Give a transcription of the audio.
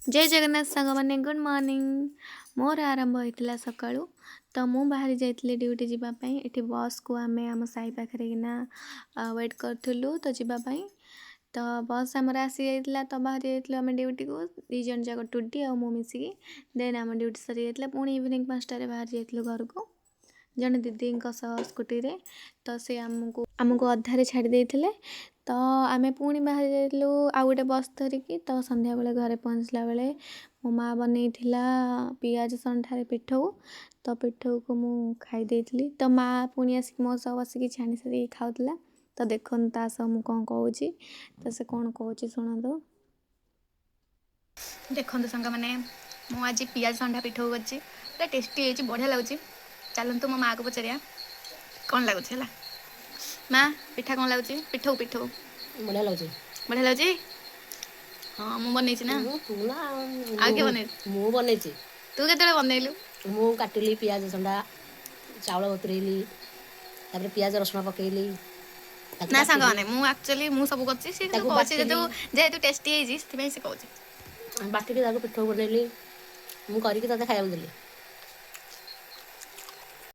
ଜୟ ଜଗନ୍ନାଥ ସାଙ୍ଗମାନେ, good morning. ମୋର ଆରମ୍ଭ ହୋଇଥିଲା ସକାଳୁ। ତ ମୁଁ ବାହାରି ଯାଇଥିଲି ଡ୍ୟୁଟି ଯିବା ପାଇଁ। ଏଠି ବସ୍କୁ ଆମେ ଆମ ସାହି ପାଖରେ କିନା ୱେଟ୍ କରୁଥିଲୁ ତ ଯିବା ପାଇଁ। ତ ବସ୍ ଆମର ଆସିଯାଇଥିଲା, ତ ବାହାରି ଯାଇଥିଲୁ ଆମେ ଡ୍ୟୁଟିକୁ 2 ଜଣ ଯାକ, ଟୁଡି ଆଉ ମୁଁ ମିଶିକି। ଦେନ୍ ଆମ ଡ୍ୟୁଟି ସରିଯାଇଥିଲା। ପୁଣି ଇଭିନିଂ 5ଟାରେ ବାହାରି ଯାଇଥିଲୁ ଘରକୁ ଜଣେ ଦିଦିଙ୍କ ସହ ସ୍କୁଟିରେ। ତ ସେ ଆମକୁ ଅଧାରେ ଛାଡ଼ି ଦେଇଥିଲେ। ତ ଆମେ ପୁଣି ବାହାରି ଯାଇଥିଲୁ ଆଉ ଗୋଟେ ବସ୍ ଧରିକି। ତ ସନ୍ଧ୍ୟାବେଳେ ଘରେ ପହଞ୍ଚିଲା ବେଳେ ମୋ ମା ବନେଇଥିଲା ପିଆଜ ସଣ୍ଠାରେ ପିଠଉ। ତ ପିଠଉକୁ ମୁଁ ଖାଇ ଦେଇଥିଲି। ତ ମା ପୁଣି ଆସିକି ମୋ ସହ ବସିକି ଛାଣି ସାରିକି ଖାଉଥିଲା। ତ ଦେଖନ୍ତୁ ତା ସହ ମୁଁ କ'ଣ କହୁଛି। ତ ସେ କ'ଣ କହୁଛି ଶୁଣନ୍ତୁ। ଦେଖନ୍ତୁ ସାଙ୍ଗମାନେ, ମୁଁ ଆଜି ପିଆଜ ସଣ୍ଢା ପିଠଉ କରିଛି। ପୁରା ଟେଷ୍ଟି ହେଇଛି, ବଢ଼ିଆ ଲାଗୁଛି। ଚାଲନ୍ତୁ ମୋ ମାଆକୁ ପଚାରିବା କ'ଣ ଲାଗୁଛି। ହେଲା ମା, ପିଠା କ'ଣ ଲାଗୁଛି? ପିଠଉ ପିଠଉ। ବଢ଼ିଆ ଲାଗୁଛି। ବଢ଼ିଆ ଲାଗୁଛି। ହଁ, ମୁଁ ବନେଇଛି ନା। ତୁ ନା। ଆଉ କିଏ ବନେଇଛି? ମୁଁ ବନେଇଛି। ତୁ କେତେବେଳେ ବନେଇଲୁ? ମୁଁ କାଟିଲି ପିଆଜ ସଣ୍ଡା, ଚାଉଳ ବତୁରେଇଲି, ତାପରେ ପିଆଜ ରସୁଣ ପକେଇଲି। ନା ସାଙ୍ଗମାନେ, ମୁଁ ଆକ୍ଚୁଆଲି ମୁଁ ସବୁ କରିଛି। ସେ କିନ୍ତୁ କହୁଛି ଯେହେତୁ ଟେଷ୍ଟି ହେଇଛି ସେଥିପାଇଁ ସେ କହୁଛି। ବାଟିକି ତାକୁ ପିଠଉ ବନେଇଲି, ମୁଁ କରିକି ତତେ ଖାଇବାକୁ ଦେଲି।